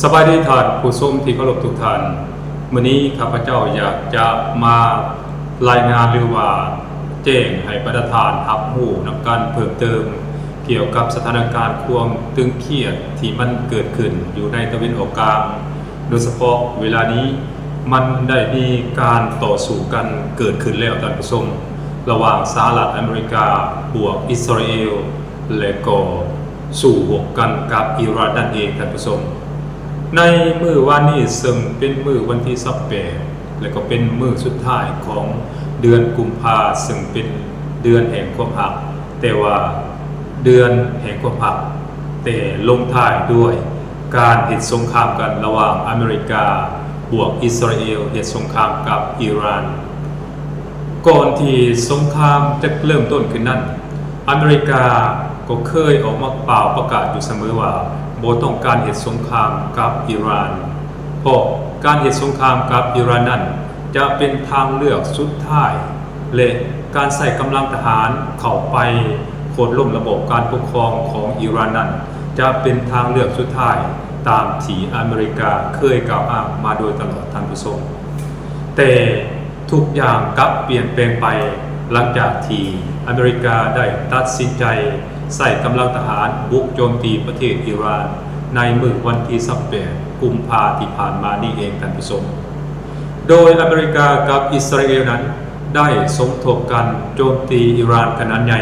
ສະບາຍດີທ່ານຜູ້ຊົມທີ່ເຄົາລົບທຸກທ່ານ. ມື້ນີ້ຂ້າພະເຈົ້າຢາກຈະມາລາຍງານ ຫຼືວ່າແຈ້ງໃຫ້ບັນດາທ່ານຮັບຮູ້ນຳກັນເພີ່ມເຕີມ ກ່ຽວກັບສະຖານະການຄວາມຕຶງຄຽດທີ່ມັນເກີດຂຶ້ນຢູ່ໃນຕາເວັນອອກກາງ, ໂດຍສະເພາະເວລານີ້ມັນໄດ້ມີການຕໍ່ສູ້ກັນເກີດຂຶ້ນແລ້ວທ່ານຜູ້ຊົມ, ລະຫວ່າງສະຫະລັດອາເມລິກາບວກອິດສະຣາເອລ ແລະກໍສູ້ຮົບກັນກັບອີຣານນັ້ນເອງທ່ານຜູ້ຊົມ. ໃນມື້ວານນີ້ເຊິ່ງເປັນມື້ວັນທີຊາວແປດ ແລະກໍເປັນມື້ສຸດທ້າຍຂອງເດືອນກຸມພາ ເຊິ່ງເປັນເດືອນແຫ່ງຄວາມຮັກ, ແຕ່ວ່າເດືອນແຫ່ງຄວາມຮັກ ແຕ່ລົງທ້າຍດ້ວຍການເຮັດສົງຄາມກັນລະຫວ່າງອາເມລິກາບວກອິດສະຣາເອລ ເຮັດສົງຄາມກັບອີຣານ. ກ່ອນທີ່ສົງຄາມຈະເລີ່ມຕົ້ນຂຶ້ນນັ້ນ, ອາເມລິກາກໍເຄີຍອອກມາປ່າວປະກາດຢູ່ສະເໝີວ່າບໍ່ຕ້ອງການເຮັດສົງຄາມກັບອີຣານ, ເພາະການເຮັດສົງຄາມກັບອີຣານນັ້ນຈະເປັນທາງເລືອກສຸດທ້າຍ ແລະ ການໃຊ້ກຳລັງທະຫານເຂົ້າໄປໂຄ່ນລົ້ມລະບອບການປົກຄອງຂອງອີຣານນັ້ນ ຈະເປັນທາງເລືອກສຸດທ້າຍ ຕາມທີ່ອາເມລິກາເຄີຍກ່າວອ້າງມາໂດຍຕະຫຼອດ, ທ່ານຜູ້ຊົມ. ແຕ່ທຸກຢ່າງກັບປ່ຽນແປງໄປ ຫຼັງຈາກທີ່ອາເມລິກາໄດ້ຕັດສິນໃຈໃຊ້ກຳລັງທະຫານບຸກໂຈມຕີປະເທດອີຣານ ໃນມື້ວັນທີຊາວແປດ ກຸມພາທີ່ຜ່ານມານີ້ເອງ, ທ່ານຜູ້ຊົມ. ໂດຍອາເມລິກາກັບອິດສະຣາເອລນັ້ນ ໄດ້ສົມທົບກັນໂຈມຕີອີຣານຂະໜາດໃຫຍ່,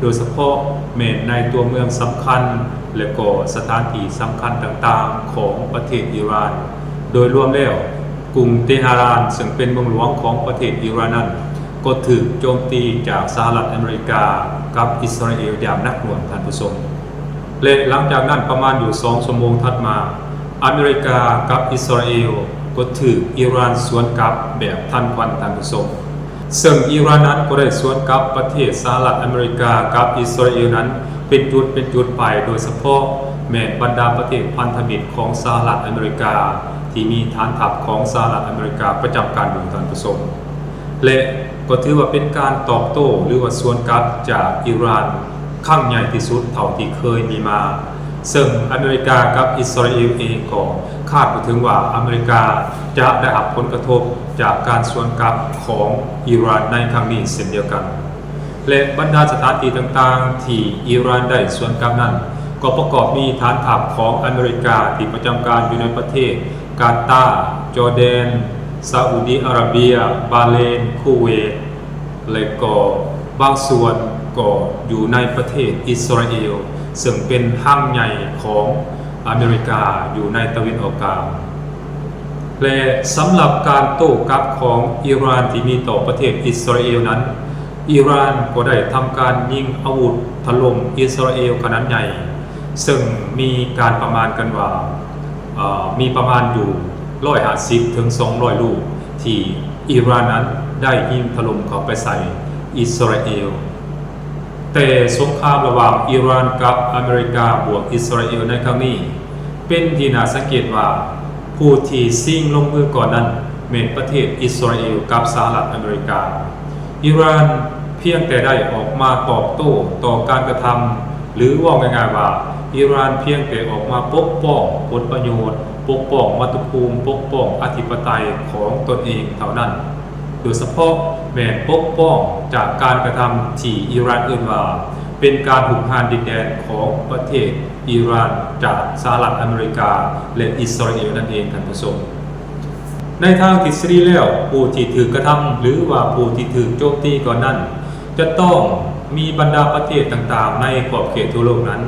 ໂດຍສະເພາະແມ່ນໃນຕົວເມືອງສຳຄັນ ແລະກໍສະຖານທີ່ສຳຄັນຕ່າງໆຂອງປະເທດອີຣານ. ໂດຍລວມແລ້ວ, ກຸງເຕຫະຣານ ເຊິ່ງເປັນເມືອງຫຼວງຂອງປະເທດອີຣານນັ້ນ ກໍຖືກໂຈມຕີຈາກສະຫະລັດອາເມລິກາກັບອິດສະຣາເອລຢ່າງໜັກໜ່ວງ, ທ່ານຜູ້ຊົມ. ແລະ ຫຼັງຈາກນັ້ນປະມານຢູ່ສອງຊົ່ວໂມງຖັດມາ, ອາເມລິກາກັບອິດສະຣາເອລກໍຖືກອີຣານສວນກັບແບບທັນຄວັນ, ທ່ານຜູ້ຊົມ. ເຊິ່ງອີຣານນັ້ນກໍໄດ້ສວນກັບປະເທດສະຫະລັດອາເມລິກາກັບອິດສະຣາເອລນັ້ນເປັນຈຸດເປັນຈຸດໄປ, ໂດຍສະເພາະແມ່ນບັນດາປະເທດພັນທະມິດຂອງສະຫະລັດອາເມລິກາ ທີ່ມີຖານທັບຂອງສະຫະລັດອາເມລິກາປະຈຳການຢູ່, ທ່ານຜູ້ຊົມ. ແລະ ກໍຖືວ່າເປັນການຕອບໂຕ້ ຫຼືວ່າສວນກັບຈາກອີຣານຄັ້ງໃຫຍ່ທີ່ສຸດເທົ່າທີ່ເຄີຍມີມາ, ເຊິ່ງອາເມລິກາກັບອິດສະຣາເອລເອງກໍຄາດບໍ່ເຖິງວ່າອາເມລິກາຈະໄດ້ຮັບຜົນກະທົບຈາກການສວນກັບຂອງອີຣານໃນຄັ້ງນີ້ເຊັ່ນດຽວກັນ. ແລະ ບັນດາສະຖານທີ່ຕ່າງໆທີ່ອີຣານໄດ້ສວນກັບນັ້ນ ກໍປະກອບມີຖານທັບຂອງອາເມລິກາທີ່ປະຈຳການຢູ່ໃນປະເທດກາຕາ, ຈໍແດນ, ຊາອຸດີອາຣາເບຍ, ບາເຣນ, ຄູເວດ ແລະກໍບາງສ່ວນກໍຢູ່ໃນປະເທດອິດສະຣາເອລ ເຊິ່ງເປັນຮັງໃຫຍ່ຂອງອາເມລິກາຢູ່ໃນຕາເວັນອອກກາງ. ແລະ ສຳລັບການໂຕ້ກັບຂອງອີຣານທີ່ມີຕໍ່ປະເທດອິດສະຣາເອລນັ້ນ, ອີຣານກໍໄດ້ທຳການຍິງອາວຸດຖະຫຼົ່ມອິດສະຣາເອລຂະໜາດໃຫຍ່ ເຊິ່ງມີການປະມານກັນວ່າ ເອີ ມີປະມານຢູ່ຮ້ອຍຫ້າສິບເຖິງສອງຮ້ອຍລູກ ທີ່ອີຣານນັ້ນໄດ້ຍິງຖະຫຼົ່ມເຂົ້າໄປໃສ່ອິດສະຣາເອລ. ແຕ່ສົງຄາມລະຫວ່າງອີຣານກັບອາເມລິກາບວກອິດສະຣາເອລໃນຄັ້ງນີ້ ເປັນທີ່ໜ້າສັງເກດວ່າ ຜູ້ທີ່ຊິງລົງມືກ່ອນນັ້ນແມ່ນປະເທດອິດສະຣາເອລກັບສະຫະລັດອາເມລິກາ. ອີຣານພຽງແຕ່ໄດ້ອອກມາຕອບໂຕ້ຕໍ່ການກະທຳ ຫຼື ເວົ້າງ່າຍໆວ່າ ອີຣານພຽງແຕ່ອອກມາປົກປ້ອງຜົນປະໂຫຍດ, ປົກປ້ອງມາຕຸພູມ, ປົກປ້ອງອະທິປະໄຕຂອງຕົນເອງເທົ່ານັ້ນ, ໂດຍສະເພາະແມ່ນປົກປ້ອງຈາກການກະທຳທີ່ອີຣານເອີ້ນວ່າ ເປັນການຮຸກຮານດິນແດນຂອງປະເທດອີຣານຈາກສະຫະລັດອາເມລິກາ ແລະ ອິດສະຣາເອລນັ້ນເອງ, ທ່ານຜູ້ຊົມ. ໃນທາງທິດສະດີແລ້ວ, ຜູ້ທີ່ຖືກກະທຳ ຫຼືວ່າຜູ້ທີ່ຖືກໂຈມຕີກ່ອນນັ້ນ ຈະຕ້ອງມີບັນດາປະເທດຕ່າງໆໃນຂອບເຂດທົ່ວໂລກນັ້ນ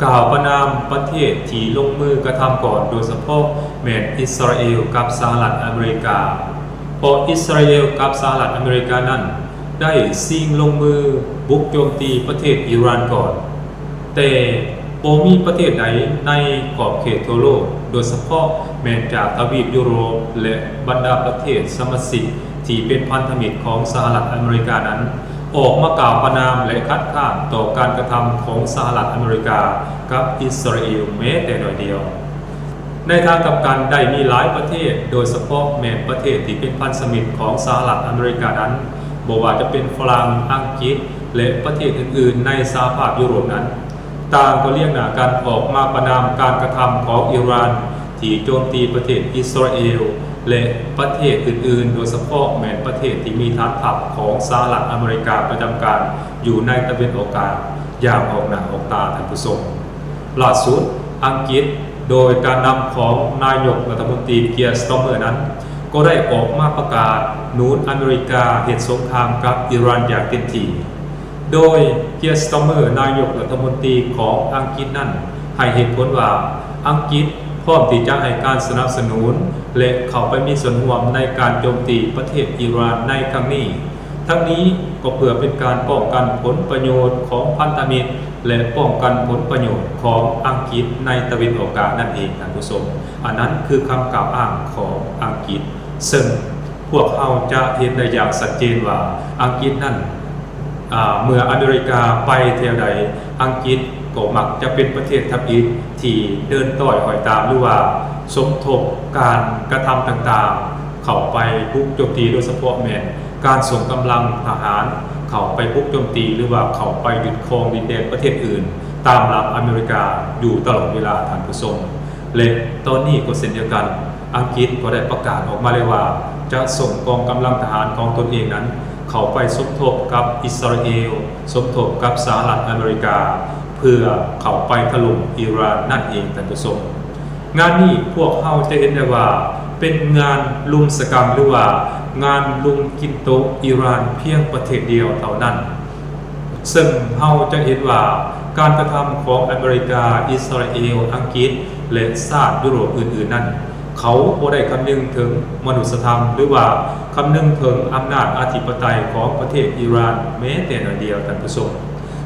ກ່າວປະນາມປະເທດທີ່ລົງມືກະທຳກ່ອນ, ໂດຍສະເພາະແມ່ນອິດສະຣາເອລກັບສະຫະລັດອາເມລິກາ, ເພາະອິດສະຣາເອລກັບສະຫະລັດອາເມລິການັ້ນ ໄດ້ຊິງລົງມືບຸກໂຈມຕີປະເທດອີຣານກ່ອນ. ແຕ່ບໍ່ມີປະເທດໃດໃນຂອບເຂດທົ່ວໂລກ, ໂດຍສະເພາະແມ່ນຈາກທະວີບຢູໂຣບ ແລະ ບັນດາປະເທດສະມາຊິກທີ່ເປັນພັນທະມິດຂອງສະຫະລັດອາເມລິການັ້ນ ອອກມາກ່າວປະນາມ ແລະ ຄັດຄ້ານຕໍ່ການກະທຳຂອງສະຫະລັດອາເມລິກາກັບອິດສະຣາເອລແມ້ແຕ່ໜ້ອຍດຽວ. ໃນທາງກັບກັນ, ໄດ້ມີຫຼາຍປະເທດ, ໂດຍສະເພາະແມ່ນປະເທດທີ່ເປັນພັນທະມິດຂອງສະຫະລັດອາເມລິການັ້ນ, ບໍ່ວ່າຈະເປັນຝຣັ່ງ, ອັງກິດ ແລະ ປະເທດອື່ນໆໃນສະຫະພາບຢູໂຣບນັ້ນ, ຕ່າງກໍລຽງໜ້າກັນອອກມາປະນາມການກະທຳຂອງອີຣານ ທີ່ໂຈມຕີປະເທດອິດສະຣາເອວ ແລະ ປະເທດອື່ນໆ, ໂດຍສະເພາະແມ່ນປະເທດທີ່ມີຖານທັບຂອງສະຫະລັດອາເມລິກາປະຈຳການຢູ່ໃນຕາເວັນອອກກາງຢ່າງອອກໜ້າອອກຕາ, ທ່ານຜູ້ຊົມ. ຫຼ້າສຸດ, ອັງກິດ ໂດຍການນຳຂອງນາຍົກລັດຖະມົນຕີ ເກຍ ສະຕາເມີ ນັ້ນ ກໍໄດ້ອອກມາປະກາດໜູນອາເມລິກາເຮັດສົງຄາມກັບອີຣານຢ່າງເຕັມທີ່. ໂດຍ ເກຍ ສະຕາເມີ ນາຍົກລັດຖະມົນຕີຂອງອັງກິດນັ້ນ ໃຫ້ເຫດຜົນວ່າ ອັງກິດ ພ້ອມທີ່ຈະໃຫ້ການສະໜັບສະໜູນ ແລະ ເຂົ້າໄປມີສ່ວນຮ່ວມໃນການໂຈມຕີປະເທດອີຣານໃນຄັ້ງນີ້. ທັງນີ້ກໍເພື່ອເປັນການປ້ອງກັນຜົນປະໂຫຍດຂອງພັນທະມິດ ແລະ ປ້ອງກັນຜົນປະໂຫຍດຂອງອັງກິດໃນຕາເວັນອອກກາງນັ້ນເອງ, ທ່ານຜູ້ຊົມ. ອັນນັ້ນຄືຄຳກ່າວອ້າງຂອງອັງກິດ, ເຊິ່ງພວກເຮົາຈະເຫັນໄດ້ຢ່າງຊັດເຈນວ່າ ອັງກິດນັ້ນ ອາ ເມື່ອອາເມລິກາໄປແຖວໃດ, ອັງກິດກໍມັກຈະເປັນປະເທດທຳອິດທີ່ເດີນຕ້ອຍຫ້ອຍຕາມ ຫຼືວ່າສົມທົບການກະທຳຕ່າງໆ ເຂົ້າໄປບຸກໂຈມຕີ, ໂດຍສະເພາະແມ່ນການສົ່ງກຳລັງທະຫານເຂົ້າໄປບຸກໂຈມຕີ ຫຼືວ່າເຂົ້າໄປຍຶດຄອງດິນແດນປະເທດອື່ນຕາມຫຼັງອາເມລິກາຢູ່ຕະຫຼອດເວລາ, ທ່ານຜູ້ຊົມ. ແລະ ຕອນນີ້ກໍເຊັ່ນດຽວກັນ, ອັງກິດກໍໄດ້ປະກາດອອກມາແລ້ວວ່າ ຈະສົ່ງກອງກຳລັງທະຫານຂອງຕົນເອງນັ້ນ ເຂົ້າໄປສົມທົບກັບອິດສະຣາເອວ, ສົມທົບກັບສະຫະລັດອາເມລິກາ ເພື່ອເຂົ້າໄປຖະຫຼົ່ມອີຣານນັ້ນເອງ, ທ່ານຜູ້ຊົມ. ງານນີ້ພວກເຮົາຈະເຫັນໄດ້ວ່າເປັນງານລຸມສະກຳ ຫຼືວ່າງານລຸມກິນໂຕະອີຣານພຽງປະເທດດຽວເທົ່ານັ້ນ. ເຊິ່ງເຮົາຈະເຫັນວ່າການກະທຳຂອງອາເມລິກາ, ອິດສະຣາເອວ, ອັງກິດ ແລະ ຊາດຢູໂຣບອື່ນໆນັ້ນ ເຂົາບໍ່ໄດ້ຄຳນຶງເຖິງມະນຸດສະທຳ ຫຼືວ່າຄຳນຶງເຖິງອຳນາດອະທິປະໄຕຂອງປະເທດອີຣານແມ້ແຕ່ໜ້ອຍດຽວ, ທ່ານຜູ້ຊົມ.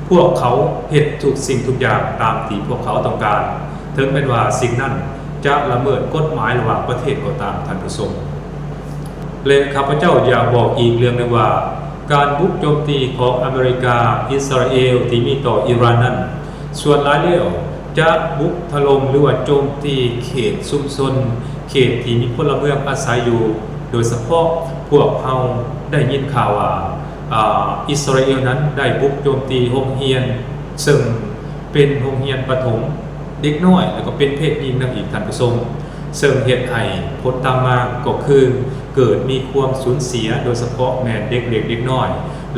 ພວກເຂົາເຮັດທຸກສິ່ງທຸກຢ່າງຕາມທີ່ພວກເຂົາຕ້ອງການ, ເຖິງແມ່ນວ່າສິ່ງນັ້ນຈະລະເມີດກົດໝາຍລະຫວ່າງປະເທດກໍຕາມ, ທ່ານຜູ້ຊົມ. ແລະ ຂ້າພະເຈົ້າຢາກບອກອີກເລື່ອງໜຶ່ງວ່າ ການບຸກໂຈມຕີຂອງອາເມລິກາ, ອິດສະຣາເອວທີ່ມີຕໍ່ອີຣານນັ້ນ ສ່ວນຫຼາຍແລ້ວຈະບຸກຖະຫຼົ່ມ ຫຼືວ່າໂຈມຕີເຂດຊຸມຊົນ, ເຂດທີ່ມີພົນລະເມືອງອາໄສຢູ່, ໂດຍສະເພາະພວກເຮົາໄດ້ຍິນຂ່າວວ່າ ອາ ອິດສະຣາເອວນັ້ນໄດ້ບຸກໂຈມຕີໂຮງຮຽນ ເຊິ່ງເປັນໂຮງຮຽນປະຖົມເດັກນ້ອຍ ແລະ ກໍເປັນເພດຍິງນຳອີກ, ທ່ານຜູ້ຊົມ. ເຊິ່ງເຮັດໃຫ້ຜົນຕາມມາກໍຄືເກີດມີຄວາມສູນເສຍ, ໂດຍສະເພາະແມ່ນເດັກເລັກເດັກນ້ອຍ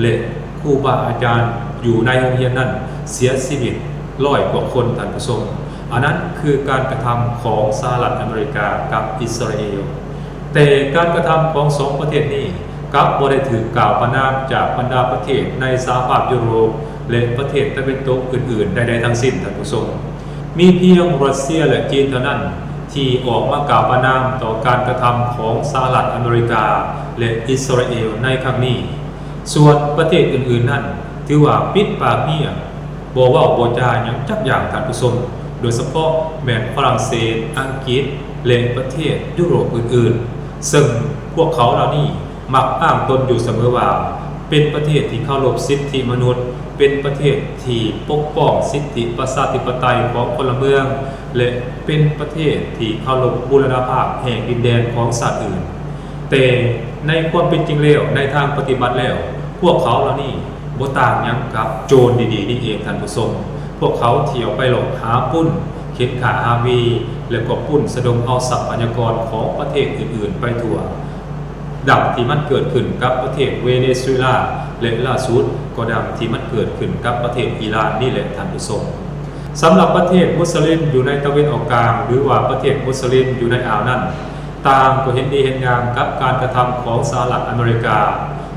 ແລະ ຄູບາອາຈານຢູ່ໃນໂຮງຮຽນນັ້ນເສຍຊີວິດຮ້ອຍກວ່າຄົນ, ທ່ານຜູ້ຊົມ. ອັນນັ້ນຄືການກະທຳຂອງສະຫະລັດອາເມລິກາກັບອິດສະຣາເອວ. ແຕ່ການກະທຳຂອງສອງປະເທດນີ້ກັບບໍ່ໄດ້ຖືກກ່າວປະນາມຈາກບັນດາປະເທດໃນສະຫະພາບຢູໂຣບ ແລະ ປະເທດຕາເວັນຕົກອື່ນໆໃດໆທັງສິ້ນ, ທ່ານຜູ້ຊົມ. ມີພຽງຣັດເຊຍ ແລະ ຈີນເທົ່ານັ້ນທີ່ອອກມາກ່າວປະນາມຕໍ່ການກະທຳຂອງສະຫະລັດອາເມລິກາ ແລະ ອິດສະຣາເອວໃນຄັ້ງນີ້. ສ່ວນປະເທດອື່ນໆນັ້ນ ຖືວ່າປິດປາກງຽບ, ບໍ່ເວົ້າບໍ່ຈາຫຍັງຈັກຢ່າງ, ທ່ານຜູ້ຊົມ, ໂດຍສະເພາະແມ່ນຝຣັ່ງເສດ, ອັງກິດ ແລະ ປະເທດຢູໂຣບອື່ນໆ, ເຊິ່ງພວກເຂົາເຫຼົ່ານີ້ມັກອ້າງຕົນຢູ່ສະເໝີວ່າ ເປັນປະເທດທີ່ເຄົາລົບສິດທິມະນຸດ, ເປັນປະເທດທີ່ປົກປ້ອງສິດທິປະຊາທິປະໄຕຂອງພົນລະເມືອງ ແລະ ເປັນປະເທດທີ່ເຄົາລົບບູລະນະພາບແຫ່ງດິນແດນຂອງຊາດອື່ນ. ແຕ່ໃນຄວາມເປັນຈິງແລ້ວ, ໃນທາງປະຕິບັດແລ້ວ, ພວກເຂົາເຫຼົ່ານີ້ບໍ່ຕ່າງຫຍັງກັບໂຈນດີໆນີ້ເອງ, ທ່ານຜູ້ຊົມ. ພວກເຂົາທ່ຽວໄປຫຼອກຫາປຸ້ນ, ເຂັນຂ້າຮາວີ ແລະ ກໍປຸ້ນສະດົມເອົາຊັບພະຍາກອນຂອງປະເທດອື່ນໆໄປທົ່ວ, ດັ່ງທີ່ມັນເກີດຂຶ້ນກັບປະເທດເວເນຊູເອລາ ແລະ ລ່າສຸດກໍດັ່ງທີ່ມັນເກີດຂຶ້ນກັບປະເທດອີຣານນີ້ແຫຼະ, ທ່ານຜູ້ຊົມ. ສຳລັບປະເທດມຸດສະລິມຢູ່ໃນຕາເວັນອອກກາງ ຫຼືວ່າປະເທດມຸດສະລິມຢູ່ໃນອ່າວນັ້ນ ຕ່າງກໍເຫັນດີເຫັນງາມກັບການກະທຳຂອງສະຫະລັດອາເມລິກາ,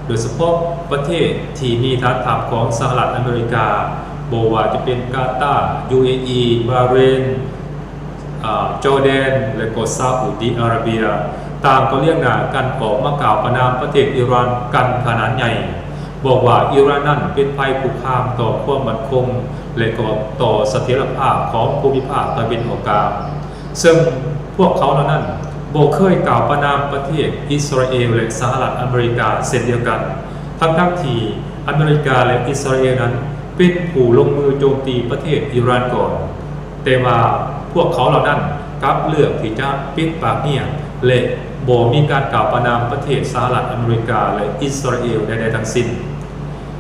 ໂດຍສະເພາະປະເທດທີ່ມີຖານທັບຂອງສະຫະລັດອາເມລິກາ, ບໍ່ວ່າຈະເປັນກາຕາ, ຢູເອອີ, ບາເຣນ, ອາ, ຈໍແດນ ແລະ ກໍຊາອຸດີອາຣາເບຍ, ຕ່າງກໍລຽງໜ້າກັນອອກມາກ່າວປະນາມປະເທດອີຣານກັນຂະໜາດໃຫຍ່, ບອກວ່າອີຣານນັ້ນເປັນໄພຄຸກຄາມຕໍ່ຄວາມໝັ້ນຄົງ ແລະ ກໍຕໍ່ສະຖຽນລະພາບຂອງພູມິພາກຕາເວັນອອກກາງ. ເຊິ່ງພວກເຂົາເຫຼົ່ານັ້ນບໍ່ເຄີຍກ່າວປະນາມປະເທດອິດສະຣາເອວ ແລະ ສະຫະລັດອາເມລິກາເຊັ່ນດຽວກັນ, ທັງໆທີ່ອາເມລິກາ ແລະ ອິດສະຣາເອວນັ້ນເປັນຜູ້ລົງມືໂຈມຕີປະເທດອີຣານກ່ອນ. ແຕ່ວ່າພວກເຂົາເຫຼົ່ານັ້ນກັບເລືອກທີ່ຈະປິດປາກງຽບ ແລະ ບໍ່ມີການກ່າວປະນາມປະເທດສະຫະລັດອາເມລິກາ ແລະ ອິດສະຣາເອວໃດໆທັງສິ້ນ.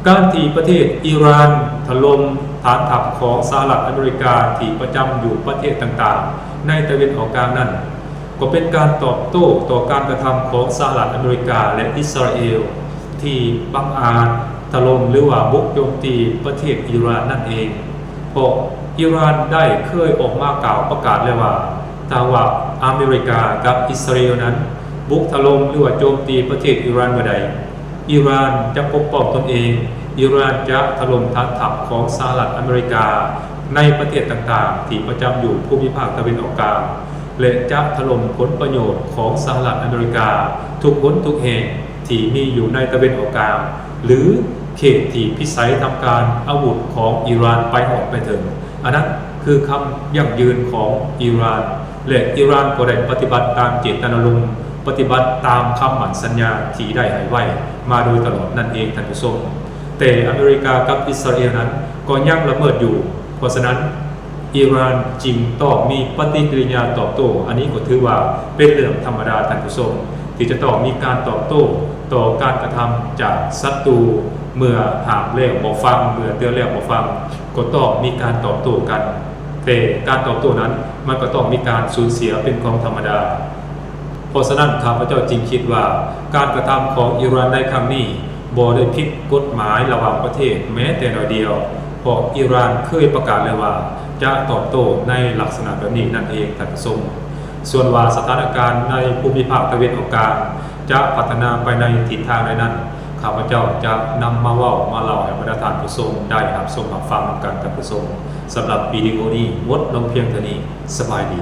ການທີ່ປະເທດອີຣານຖະຫຼົ່ມຖານທັບຂອງສະຫະລັດອາເມລິກາທີ່ປະຈຳຢູ່ປະເທດຕ່າງໆ ໃນຕາເວັນອອກກາງນັ້ນ ກໍເປັນການຕອບໂຕ້ຕໍ່ການກະທຳຂອງສະຫະລັດອາເມລິກາ ແລະ ອິດສະຣາເອລ ທີ່ບັງອາດຖະຫຼົ່ມ ຫຼືວ່າບຸກໂຈມຕີປະເທດອີຣານນັ້ນເອງ. ເພາະອີຣານໄດ້ເຄີຍອອກມາກ່າວປະກາດແລ້ວວ່າ ຖ້າຫາກວ່າອາເມລິກາກັບອິດສະຣາເອລນັ້ນ ບຸກຖະຫຼົ່ມ ຫຼືວ່າໂຈມຕີປະເທດອີຣານເມື່ອໃດ, ອີຣານຈະປົກປ້ອງຕົນເອງ, ອີຣານຈະຖະຫຼົ່ມຖານທັບຂອງສະຫະລັດອາເມລິກາໃນປະເທດຕ່າງໆ ທີ່ປະຈຳຢູ່ພູມິພາກຕາເວັນອອກກາງ ແລະ ຈະຖະຫຼົ່ມຜົນປະໂຫຍດຂອງສະຫະລັດອາເມລິກາທຸກຫົນທຸກແຫ່ງທີ່ມີຢູ່ໃນຕາເວັນອອກກາງ ຫຼື ເຂດທີ່ພິໄສທຳການອາວຸດຂອງອີຣານໄປຮອດໄປເຖິງ. ອັນນັ້ນຄືຄຳຢັ້ງຢືນຂອງອີຣານ ແລະ ອີຣານກໍໄດ້ປະຕິບັດຕາມເຈດຕະນາລົມ, ປະຕິບັດຕາມຄຳໝັ້ນສັນຍາທີ່ໄດ້ໃຫ້ໄວ້ມາໂດຍຕະຫຼອດນັ້ນເອງ, ທ່ານຜູ້ຊົມ. ແຕ່ອາເມລິກາກັບອິດສະຣາເອລນັ້ນກໍຍັງລະເມີດຢູ່. ເພາະສະນັ້ນ, ອີຣານຈຶ່ງຕ້ອງມີປະຕິກິລິຍາຕອບໂຕ້. ອັນນີ້ກໍຖືວ່າເປັນເລື່ອງທຳມະດາ, ທ່ານຜູ້ຊົມ, ທີ່ຈະຕ້ອງມີການຕອບໂຕ້ຕໍ່ການກະທຳຈາກສັດຕູ ເມື່ອຫ້າມແລ້ວບໍ່ຟັງ, ເມື່ອເຕືອນແລ້ວບໍ່ຟັງ, ກໍຕ້ອງມີການຕອບໂຕ້ກັນ. ແຕ່ການຕອບໂຕ້ນັ້ນ ມັນກໍຕ້ອງມີການສູນເສຍເປັນຂອງທຳມະດາ. ເພາະສະນັ້ນ, ຂ້າພະເຈົ້າຈຶ່ງຄິດວ່າ ການກະທຳຂອງອີຣານໃນຄັ້ງນີ້ ບໍ່ໄດ້ຜິດກົດໝາຍລະຫວ່າງປະເທດແມ້ແຕ່ໜ້ອຍດຽວ, ເພາະອີຣານເຄີຍປະກາດແລ້ວວ່າ ຈະຕອບໂຕ້ໃນລັກສະນະແບບນີ້ນັ້ນເອງ, ທ່ານຜູ້ຊົມ. ສ່ວນວ່າສະຖານະການໃນພູມິພາກຕາເວັນອອກກາງຈະພັດທະນາໄປໃນທິດທາງໃດນັ້ນ, ຂ້າພະເຈົ້າຈະນຳມາເວົ້າມາເລົ່າໃຫ້ບັນດາທ່ານຜູ້ຊົມໄດ້ຮັບຊົມຮັບຟັງນຳກັນ, ທ່ານຜູ້ຊົມ. ສຳລັບວິດີໂອນີ້ໝົດລົງພຽງເທົ່ານີ້. ສະບາຍດີ.